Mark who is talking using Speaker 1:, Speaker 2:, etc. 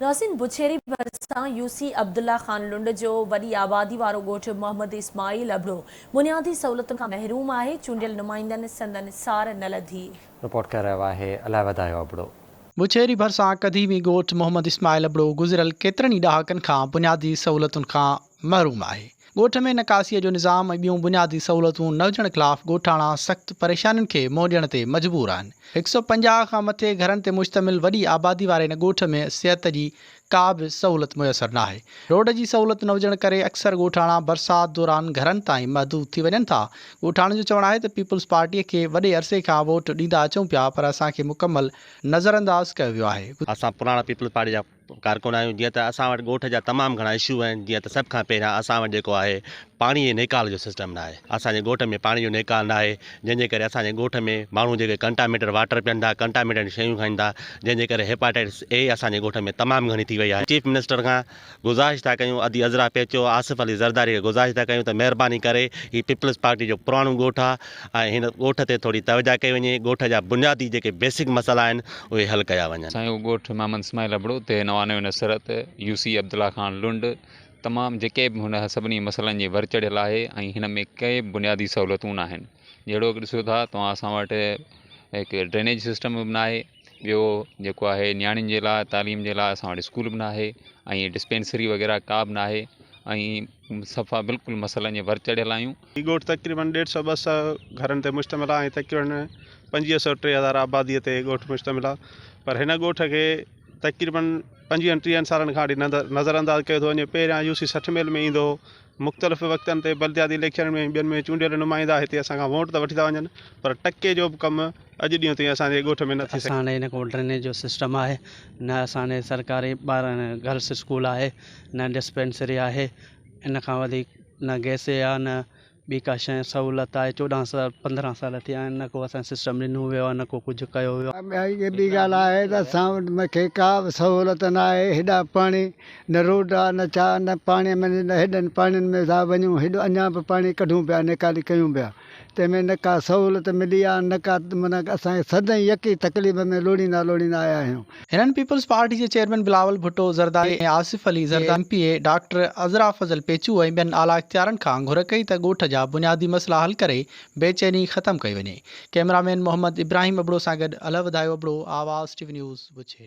Speaker 1: ناظرين بڇيري ڀرسان يو سي عبدالله خان لنڊ جو وڏي آبادي وارو ڳوٺ محمد اسماعيل ابڙو بنيادي سهولتن کان محروم آهي، چونڊيل نمائندن سندن سار نه لڌي.
Speaker 2: رپورٽ ڪري رهيو آهي الهه وڌايو ابڙو.
Speaker 3: بڇيري ڀرسان قديمي ڳوٺ محمد اسماعيل ابڙو گذريل ڪيترن ئي ڏهاڪن کان بنيادي سهولتن کان محروم آهي. ڳوٺ ۾ نڪاسيء جو نظام ۽ ٻيون بنيادي سهولتون نه هجڻ خلاف ڳوٺاڻا سخت پريشانين کي منهن ڏيڻ تي مجبور آهن. 150 کان مٿي گهرن تي مشتمل وڏي آبادي واري هن ڳوٺ ۾ صحت جي ڪا به سهولت ميسر ناهي. روڊ جي سهولت نه هجڻ ڪري اڪثر ڳوٺاڻا برسات دوران گهرن تائين محدود ٿي وڃن ٿا. ڳوٺاڻن جو چوڻ آهي ته پيپلز پارٽيء کي وڏي عرصي کان ووٽ ڏيندا اچون پيا پر اسان کي مڪمل نظرانداز ڪيو ويو آهي.
Speaker 4: اسان پراڻا پيپلز پارٽي جا ڪارڪن آهيون جيئن ته اسان وٽ ڳوٺ جا تمام گهڻا اشو آهن جيئن ته سڀ کان پهريان اسان وٽ جيڪو آهي پاڻي جي نيڪال جو سسٽم ناهي اسان جي ڳوٺ ۾ پاڻي جو نيڪال ناهي جنهن جي ڪري اسان جي ڳوٺ ۾ ماڻهو جيڪي ڪنٽاميٽر واٽر پين ٿا ڪنٽاميٽر شيون کائين ٿا جنهن جي ڪري هيپاٽائٽس اي اسان جي ڳوٺ ۾ تمام گهڻي ٿي وئي آهي چيف منسٽر کان گذارش ٿا ڪيون ادي عذرا پيچو آصف علي زرداري کي گذارش ٿا ڪيون ته مهرباني ڪري هي پيپلز پارٽي جو پراڻو ڳوٺ آهي ۽ هن ڳوٺ تي ٿوري توجه ڪئي وڃي ڳوٺ جا بنيادي جيڪي بيسڪ مسئلا آهن اهي حل ڪيا وڃن.
Speaker 5: اسان جو ڳوٺ محمد اسماعيل ابڙو تي 99 نصرت يو سي عبدالله خان لنڊ تمام جيڪي به هن سڀني مسئلن جي ور چڙهيل آهي ۽ هن ۾ ڪي به بنيادي سهولتون ناهن جهڙوڪ ڏسو ٿا توهان اسان وٽ هڪ ڊرينيج سسٽم به ناهي ٻيو جيڪو آهي نياڻين جي لاء تعليم جي لاء اسان وٽ اسڪول به ناهي ۽ ڊسپينسري وغيره ڪا به ناهي ۽ صفا بلڪل مسئلن جي ور چڙهيل آهيون.
Speaker 6: هي ڳوٺ تقريبن ڏيڍ سئو ٻه سئو گهرن تي مشتمل آهي ۽ تقريبن 25 سئو 3000 آبادي تي ڳوٺ مشتمل آهي پر هن ڳوٺ کي تقريبن پنجويهن ٽيهن سالن کان وٺي نظر انداز ڪيو ٿو وڃي پهريان يو سي 60 ميل ۾ ايندو هو مختلف وقتن تي بلدياتي اليڪشنن ۾ ٻين ۾ چونڊيل نمائندا هتي اسان کان ووٽ ته وٺي ٿا وڃن پر ٽڪي جو به ڪم اڄ ڏينهن تائين اسان جي ڳوٺ ۾ نه ٿي سگهيو.
Speaker 7: اسان ڏي نه ڪو ڊرينيج جو سسٽم آهي نه اسان ڏي سرڪاري ٻارن گرلس اسڪول آهي نه ڊسپينسري آهي ان کان وڌيڪ نه گئس آ نه ٻي ڪا شيء سهولت آهي 14 سال 15 سال ٿيا آهن نه ڪو اسان کي سسٽم ڏنو ويو آهي نه ڪو ڪجهه ڪيو ويو آهي.
Speaker 8: ٻي ٻي ڳالهه آهي ته اسان وٽ مونکي ڪا به سهولت نه آهي هيڏا پاڻي نه روڊ آ نه ڇا نه پاڻي ۾ نه هيڏن پاڻين ۾ ٿا وڃون هيڏو اڃا به پاڻي ڪڍون پيا نيڪالي ڪيون پيا تنهن ۾ نه ڪا سهولت ملي آ نه ڪا معنيٰ اسان کي سدائين يڪي تڪليف ۾ لوڙيندا لوڙيندا آيا آهيون.
Speaker 3: هنن پيپلز پارٽي جي chairman Bilawal Bhutto Zardari ۽ Asif Ali Zardari, M P A doctor Azra Fazal Pechuho ۽ ٻين اعليٰ اختيارن کان گهر ڪئي ته ڳوٺ جا بنيادي مسئلا حل ڪري بيچيني ختم ڪئي وڃي. ڪئميرا مين محمد ابراهيم ابڙو سان گڏ الهوڌايو ابڙو، آواز ٽي وي نيوز، بڇيري.